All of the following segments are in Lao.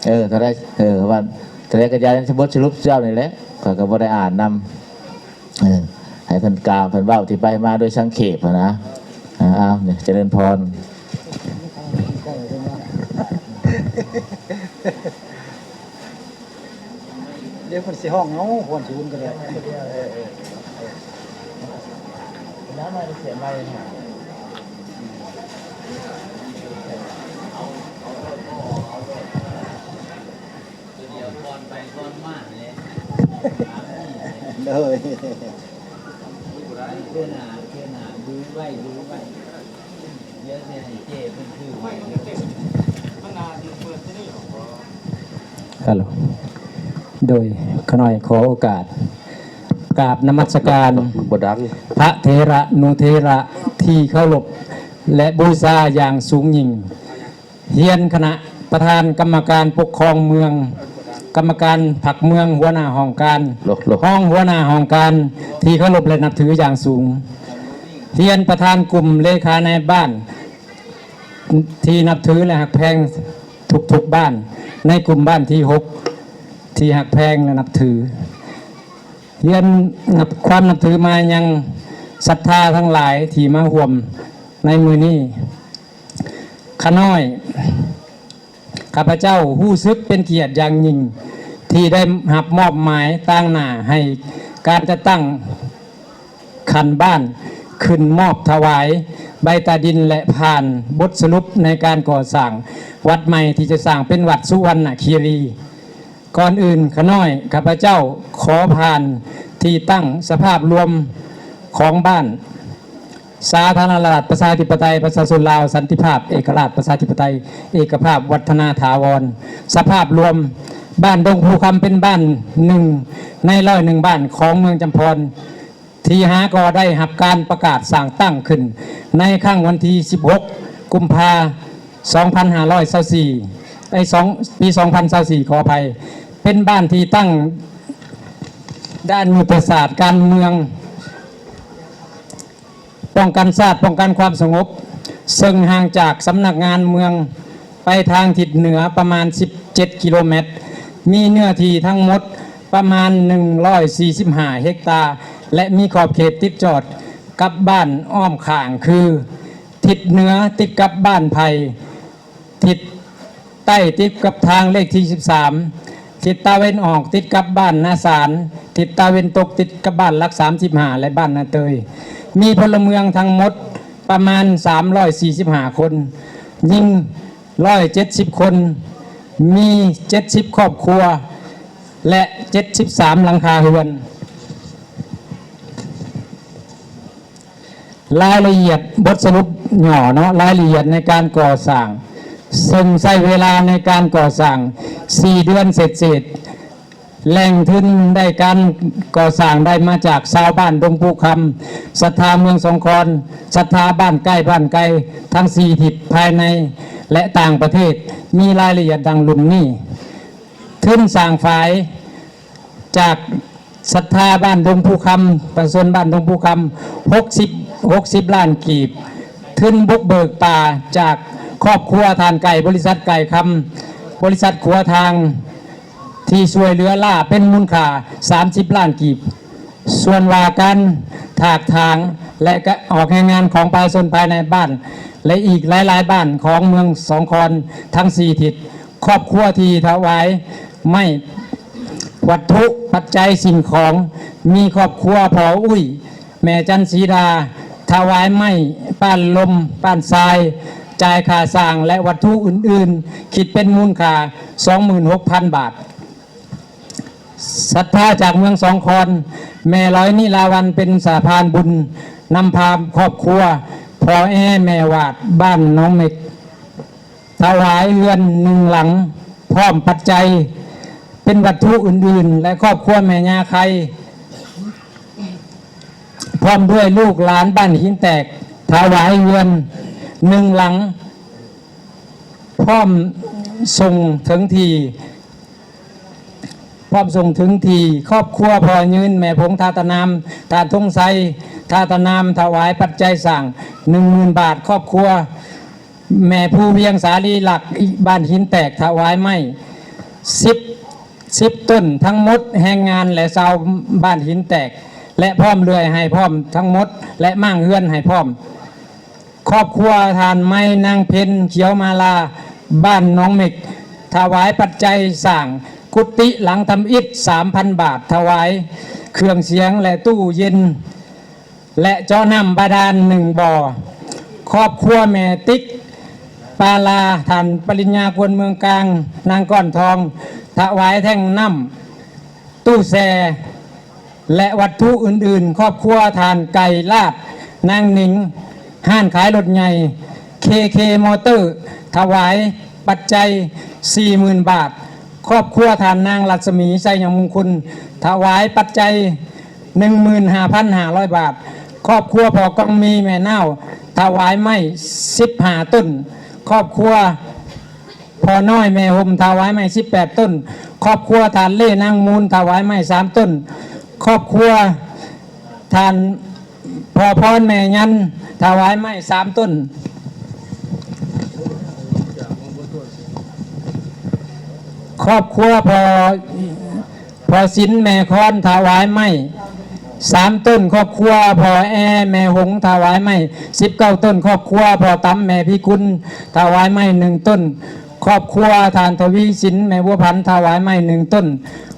ເອີ ເທົ່າໃດ ເອີ ວ່າເທົ່າໃດກໍຢ່າ ບົດສະຫຼຸບເຈົ້ານີ້ແຫຼະ ຂ້ອຍກໍບໍ່ໄດ້ອ່ານນຳ ເອີ ໃຫ້ເພິ່ນກ່າວ ເພິ່ນເວົ້າທີ່ໄປມາໂດຍສັງເຂບຫັ້ນນະ. ອ້າວ ນີ້ ຈະເລີນພອນ. ດຽວເພິ່ນຊິຮ້ອງເອົາ ຄວນສູນກໍໄດ້. ໂດຍ ເທື່ອໜ້າ ເທື່ອໜ້າ ດູໄວ້ ດູໄວ້. ໂດຍ ຂ້ານ້ອຍຂໍໂອກາດກາບນະມັດສະການ ບໍ່ດັງ ພະເຖລະນຸເຖລະທີ່ເຄົາລົບ ແລະ ບູຊາຢ່າງສູງຍິ່ງ. ຮຽນຄະນະປະທານກຳມະການປົກຄອງເມືອງ, ກຳມະການພັກເມືອງ, ຫົວໜ້າຫ້ອງການ, ໂລະ ໂລະ ຮອງຫົວໜ້າຫ້ອງການທີ່ເຄົາລົບ ແລະ ນັບຖືຢ່າງສູງ. ຮຽນປະທານກຸ່ມເລຂານາຍບ້ານທີ່ນັບຖື ແລະ ຮັກແພງທຸກໆບ້ານ ໃນກຸ່ມບ້ານທີຫົກ ທີ່ຮັກແພງ ແລະ ນັບຖື. ຮຽນນັບ ຄວາມນັບຖືມາຍັງສັດທາທັງຫຼາຍທີ່ມາຮ່ວມໃນມື້ນີ້. ຂ້ານ້ອຍ ຂ້າພະເຈົ້າຮູ້ສຶກເປັນກຽດຢ່າງຍິ່ງ ທີ່ໄດ້ຮັບມອບໝາຍຕາງໜ້າໃຫ້ການຈັດຕັ້ງຂັ້ນບ້ານ ຂຶ້ນມອບຖວາຍໃບຕາດິນ ແລະ ຜ່ານບົດສະຫຼຸບໃນການກໍ່ສ້າງວັດໃໝ່ ທີ່ຈະສ້າງເປັນວັດສຸວັນນະຄີລີ. ກ່ອນອື່ນ ຂ້ານ້ອຍ ຂ້າພະເຈົ້າຂໍຜ່ານທີ່ຕັ້ງສະພາບລວມຂອງບ້ານ ສາທາລະນະລັດ ປະຊາທິປະໄຕ ປະຊາຊົນລາວ ສັນຕິພາບ ເອກະລາດ ປະຊາທິປະໄຕ ເອກະພາບ ວັດທະນາຖາວອນ. ສະພາບລວມ ບ້ານດົງພູຄຳເປັນບ້ານໜຶ່ງໃນຮ້ອຍໜຶ່ງບ້ານຂອງເມືອງຈຳພອນ ທີ່ຫາກໍໄດ້ຮັບການປະກາດສ້າງຕັ້ງຂຶ້ນໃນຄັ້ງວັນທີສິບຫົກ ກຸມພາ ສອງພັນຫ້າຮ້ອຍຊາວສີ່ ເອີຍ ສອງ ປີສອງພັນຊາວສີ່ ຂໍອະໄພ, ເປັນບ້ານທີ່ຕັ້ງດ້ານຍຸດທະສາດການເມືອງ ປ້ອງກັນຊາດ ປ້ອງກັນຄວາມສະຫງົບ, ເຊິ່ງຫ່າງຈາກສຳນັກງານເມືອງໄປທາງທິດເໜືອປະມານສິບເຈັດກິໂລແມັດ, ມີເນື້ອທີ່ທັງໝົດປະມານໜຶ່ງຮ້ອຍສີ່ສິບຫ້າເຮັກຕາ ແລະ ມີຂອບເຂດຕິດຈອດກັບບ້ານອ້ອມຂ້າງຄື ທິດເໜືອຕິດກັບບ້ານໄຜ່, ທິດໃຕ້ຕິດກັບທາງເລກທີສິບສາມ, ທິດຕາເວັນອອກຕິດກັບບ້ານນາສານ, ທິດຕາເວັນຕົກຕິດກັບບ້ານຫຼັກສາມສິບຫ້າ ແລະ ບ້ານນາເຕີຍ. ມີພົນລະເມືອງທັງໝົດປະມານສາມຮ້ອຍສີ່ສິບຫ້າຄົນ, ຍິງຮ້ອຍເຈັດສິບຄົນ, ມີເຈັດສິບຄອບຄົວ ແລະ ເຈັດສິບສາມຫຼັງຄາເຮືອນ. ລາຍລະອຽດ ບົດສະຫຼຸບຫຍໍ້ເນາະ, ລາຍລະອຽດໃນການກໍ່ສ້າງ ເຊິ່ງໃຊ້ເວລາໃນການກໍ່ສ້າງສີ່ເດືອນເສດໆ. ແຫຼ່ງທຶນໃນການກໍ່ສ້າງໄດ້ມາຈາກຊາວບ້ານດົງພູຄຳ, ສັດທາເມືອງສອງຄອນ, ສັດທາບ້ານໃກ້ບ້ານໄກ ທັງສີ່ທິດ ພາຍໃນ ແລະ ຕ່າງປະເທດ. ມີລາຍລະອຽດດັ່ງລຸ່ມນີ້: ທຶນສ້າງຝາຍ ຈາກສັດທາບ້ານດົງພູຄຳ, ປະຊາຊົນບ້ານດົງພູຄຳ ຫົກສິບ ຫົກສິບລ້ານກີບ, ທຶນບຸກເບີກປ່າຈາກຄອບຄົວທ່ານໄກ່ ບໍລິສັດໄກ່ຄຳ, ບໍລິສັດຂົວທາງ ທີ່ຊ່ວຍເຫຼືອລ້າເປັນມູນຄ່າສາມສິບລ້ານກີບ, ສ່ວນວ່າການຖາກຖາງ ແລະ ກະອອກແຮງງານຂອງປະຊາຊົນພາຍໃນບ້ານ ແລະ ອີກຫຼາຍໆບ້ານຂອງເມືອງສອງຄອນທັງສີ່ທິດ. ຄອບຄົວທີ່ຖວາຍໄມ້ ວັດຖຸປັດໄຈສິ່ງຂອງ ມີຄອບຄົວພໍ່ອຸ້ຍ ແມ່ຈັນສີດາ ຖວາຍໄມ້ ປ້ານລົມ ປ້ານຊາຍ ຈ່າຍຄ່າສ້າງ ແລະ ວັດຖຸອື່ນໆ ຄິດເປັນມູນຄ່າສອງໝື່ນຫົກພັນບາດ. ສັດທາຈາກເມືອງສອງຄອນ ແມ່ຫຼອຍນິລາວັນ ເປັນສະພານບຸນນຳພາຄອບຄົວ ພໍ່ແອ ແມ່ຫວາດ ບ້ານໜອງເມັກ ຖວາຍເຮືອນໜຶ່ງຫຼັງ ພ້ອມປັດໄຈເປັນວັດຖຸອື່ນໆ ແລະ ຄອບຄົວແມ່ຍ່າໄຂ່ ພ້ອມດ້ວຍລູກຫຼານບ້ານຫີນແຕກ ຖວາຍເຮືອນໜຶ່ງຫຼັງ ພ້ອມສົ່ງເຖິງທີ່ ພ້ອມສົ່ງເຖິງທີ່ຄອບຄົວພໍ່ຍືນ ແມ່ຜົງ ທ່າຕະນາມ ທ່ານທົງໄຊ ທ່າຕະນາມ ຖວາຍປັດໄຈສ້າງໜຶ່ງໝື່ນບາດ, ຄອບຄົວແມ່ພູວຽງ ສາລີລັກ ບ້ານຫີນແຕກ ຖວາຍໄມ້ ສິບ ສິບຕົ້ນທັງໝົດ, ແຮງງານ ແລະ ຊາວບ້ານຫີນແຕກ ແລະ ພ້ອມເລື່ອຍໃຫ້ພ້ອມທັງໝົດ ແລະ ມ້າງເຮືອນໃຫ້ພ້ອມ. ຄອບຄົວທ່ານໄມ້ນາງເພັນ ຂຽວມາລາ ບ້ານໜອງເມັກ ຖວາຍປັດໄຈສ້າງກຸຕິຫຼັງທຳອິດ ສາມພັນບາດ, ຖວາຍເຄື່ອງສຽງ ແລະ ຕູ້ເຢັນ ແລະ ເຈາະນ້ຳບາດານ ໜຶ່ງບໍ່. ຄອບຄົວແມ່ຕິກ ປາລາ ທ່ານປະລິນຍາ ກວນເມືອງກາງ ນາງກ້ອນທອງ ຖວາຍແທ້ງນ້ຳ ຕູ້ແຊ່ ແລະ ວັດຖຸອື່ນໆ. ຄອບຄົວທ່ານໄກ່ລາດ ນາງໜິງ ຮ້ານຂາຍລົດໃຫຍ່ ເຄເຄ ມໍເຕີ ຖວາຍປັດໄຈ ສີ່ໝື່ນບາດ. ຄອບຄົວທ່ານນາງລັດສະໝີ ໄຊຍະມຸງຄຸນ ຖວາຍປັດໄຈ ໜຶ່ງໝື່ນຫ້າພັນຫ້າຮ້ອຍບາດ. ຄອບຄົວພໍ່ກອງມີ ແມ່ນາວ ຖວາຍໄມ້ ສິບຫ້າຕົ້ນ. ຄອບຄົວພໍ່ນ້ອຍແມ່ຫົ່ມ ຖວາຍໄມ້ ສິບແປດຕົ້ນ. ຄອບຄົວທ່ານເລ ນາງມູນ ຖວາຍໄມ້ ສາມຕົ້ນ. ຄອບຄົວທ່ານພໍ່ພອນ ແມ່ຍັນ ຖວາຍໄມ້ ສາມຕົ້ນ. ຄອບຄົວພໍ່ ພໍ່ສິນ ແມ່ຄອນ ຖວາຍໄມ້ ສາມຕົ້ນ. ຄອບຄົວພໍ່ແອ ແມ່ຫົງ ຖວາຍໄມ້ ສິບເກົ້າຕົ້ນ. ຄອບຄົວພໍ່ຕຳ ແມ່ພິກຸນ ຖວາຍໄມ້ ໜຶ່ງຕົ້ນ. ຄອບຄົວທ່ານທະວີສິນ ແມ່ບົວພັນ ຖວາຍໄມ້ ໜຶ່ງຕົ້ນ.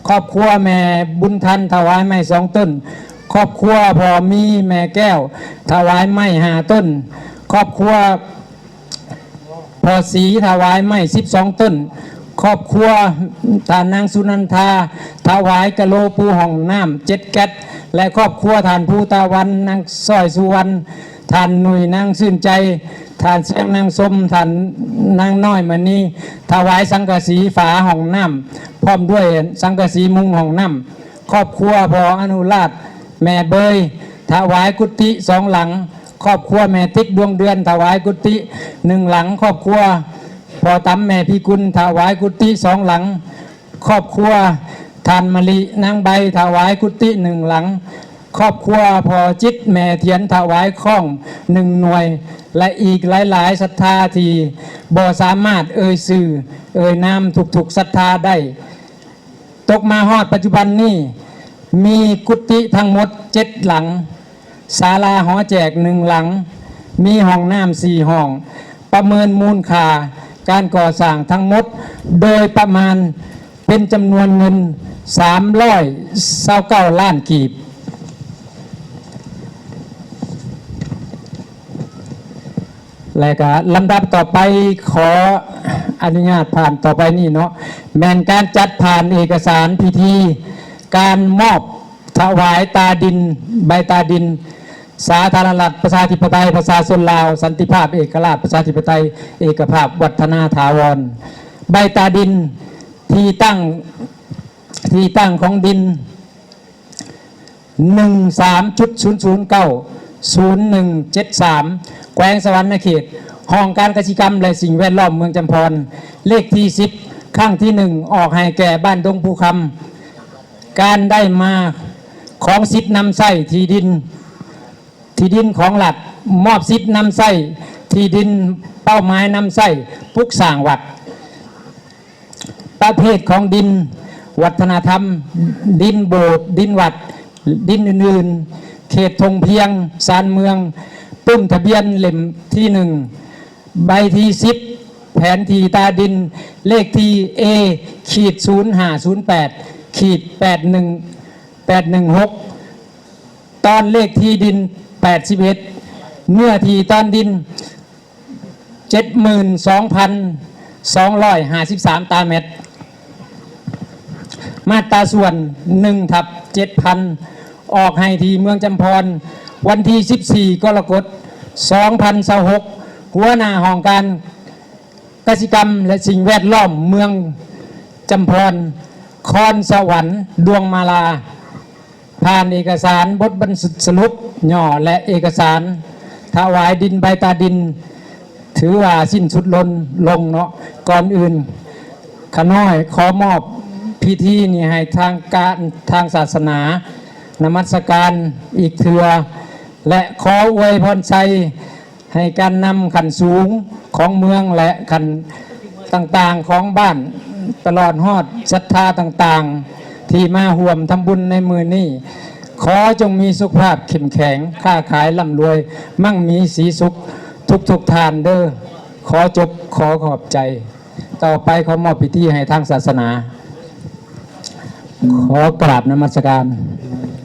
ຄອບຄົວແມ່ບຸນທັນ ຖວາຍໄມ້ ສອງຕົ້ນ. ຄອບຄົວພໍ່ມີ ແມ່ແກ້ວ ຖວາຍໄມ້ ຫ້າຕົ້ນ. ຄອບຄົວ ພໍ່ສີ ຖວາຍໄມ້ ສິບສອງຕົ້ນ. ຄອບຄົວທ່ານນາງສຸນັນທາ ຖວາຍກະໂຫຼປູຫ້ອງນ້ຳ ເຈັດແກັດ ແລະ ຄອບຄົວທ່ານພູຕາວັນ ນາງຊ້ອຍສຸວັນ ທ່ານໜຸ່ຍ ນາງຊື່ນໃຈ ທ່ານຊຽງ ນາງຊົມ ທ່ານນາງນ້ອຍມະນີ ຖວາຍສັງກະສີຝາຫ້ອງນ້ຳ ພ້ອມດ້ວຍສັງກະສີມຸງຫ້ອງນ້ຳ. ຄອບຄົວພໍ່ອະນຸລາດ ແມ່ເບີຍ ຖວາຍກຸຕິສອງຫຼັງ. ຄອບຄົວແມ່ຕິກ ດວງເດືອນ ຖວາຍກຸຕິໜຶ່ງຫຼັງ. ຄອບຄົວພໍ່ຕຳ ແມ່ພິກຸນ ຖວາຍກຸຕິສອງຫຼັງ. ຄອບຄົວທ່ານມະລິ ນາງໃບ ຖວາຍກຸຕິໜຶ່ງຫຼັງ. ຄອບຄົວພໍ່ຈິດ ແມ່ທຽນ ຖວາຍຄ້ອງໜຶ່ງໜ່ວຍ ແລະ ອີກຫຼາຍໆສັດທາທີ່ບໍ່ສາມາດເອີ່ຍຊື່ເອີ່ຍນາມທຸກໆສັດທາໄດ້. ຕົກມາຮອດປັດຈຸບັນນີ້ ມີກຸຕິທັງໝົດເຈັດຫຼັງ, ສາລາຫໍແຈກໜຶ່ງຫຼັງ, ມີຫ້ອງນ້ຳສີ່ຫ້ອງ, ປະເມີນມູນຄ່າການກໍ່ສ້າງທັງໝົດໂດຍປະມານເປັນຈຳນວນເງິນສາມຮ້ອຍຊາວເກົ້າລ້ານກີບ. ແລະກະລຳດັບຕໍ່ໄປ ຂໍອະນຸຍາດຜ່ານຕໍ່ໄປນີ້ເນາະ ແມ່ນການຈັດຜ່ານເອກະສານພິທີການມອບຖວາຍຕາດິນ ໃບຕາດິນ ສາທາລະນະລັດ ປະຊາທິປະໄຕ ປະຊາຊົນລາວ ສັນຕິພາບ ເອກະລາດ ປະຊາທິປະໄຕ ເອກະພາບ ວັດທະນາຖາວອນ ໃບຕາດິນ ທີ່ຕັ້ງ ທີ່ຕັ້ງຂອງດິນ ໜຶ່ງສາມຈຸດສູນສູນເກົ້າສູນໜຶ່ງເຈັດສາມ ແຂວງສະຫວັນນະເຂດ, ຫ້ອງການກະສິກຳ ແລະ ສິ່ງແວດລ້ອມເມືອງຈຳພອນ, ເລກທີສິບ ຄັ້ງທີໜຶ່ງ ອອກໃຫ້ແກ່ບ້ານດົງພູຄຳ. ການໄດ້ມາຂອງສິດນຳໃຊ້ທີ່ດິນ ທີ່ດິນຂອງລັດ, ມອບສິດນຳໃຊ້ທີ່ດິນເປົ້າໝາຍນຳໃຊ້ປຸກສ້າງວັດ. ປະເພດຂອງດິນ, ວັດທະນະທຳ, ດິນໂບດ, ດິນວັດ, ດິນອື່ນໆ, ເຂດທົ່ງພຽງ, ຊານເມືອງ, ປຶ້ມທະບຽນເຫຼັ້ມທີໜຶ່ງ ໃບທີສິບ ແຜນທີ່ຕາດິນ ເລກທີ ເອ ຂີດ ສູນຫ້າສູນແປດ ຂີດ ແປດໜຶ່ງ ແປດໜຶ່ງຫົກ ຕອນເລກທີ່ດິນ ແປດສິບເອັດ ເນື້ອທີ່ຕອນດິນ ເຈັດໝື່ນສອງພັນສອງຮ້ອຍຫ້າສິບສາມຕາແມັດ. ມາດຕາສ່ວນ ໜຶ່ງທັບເຈັດພັນ ອອກໃຫ້ທີ່ເມືອງຈຳພອນ ວັນທີສິບສີ່ ກໍລະກົດ ສອງພັນຊາວຫົກ. ຫົວໜ້າຫ້ອງການກະສິກຳ ແລະ ສິ່ງແວດລ້ອມເມືອງຈຳພອນ ຄອນສະຫວັນ ດວງມາລາ. ຜ່ານເອກະສານບົດບັນສະຫຼຸບຫຍໍ້ ແລະ ເອກະສານຖວາຍດິນໃບຕາດິນ ຖືວ່າສິ້ນສຸດລົງເນາະ. ກ່ອນອື່ນ ຂ້ານ້ອຍຂໍມອບພິທີນີ້ໃຫ້ທາງການ ທາງສາສະໜາ ນະມັດສະການອີກເທື່ອ ແລະ ຂໍອວຍພອນໄຊ ໃຫ້ການນຳຂັ້ນສູງຂອງເມືອງ ແລະ ຂັ້ນຕ່າງໆຂອງບ້ານ ຕະຫຼອດຮອດສັດທາຕ່າງໆ ທີ່ມາຮ່ວມທຳບຸນໃນມື້ນີ້ ຂໍຈົ່ງມີສຸຂະພາບເຂັ້ມແຂງ, ຄ້າຂາຍລ່ຳລວຍ, ໝັ່ງມີສີສຸກທຸກໆທ່ານເດີ້. ຂໍຈົບ, ຂໍຂອບໃຈ. ຕໍ່ໄປຂໍມອບພິທີໃຫ້ທາງສາສະໜາ. ຂໍກາບນະມັດສະການ.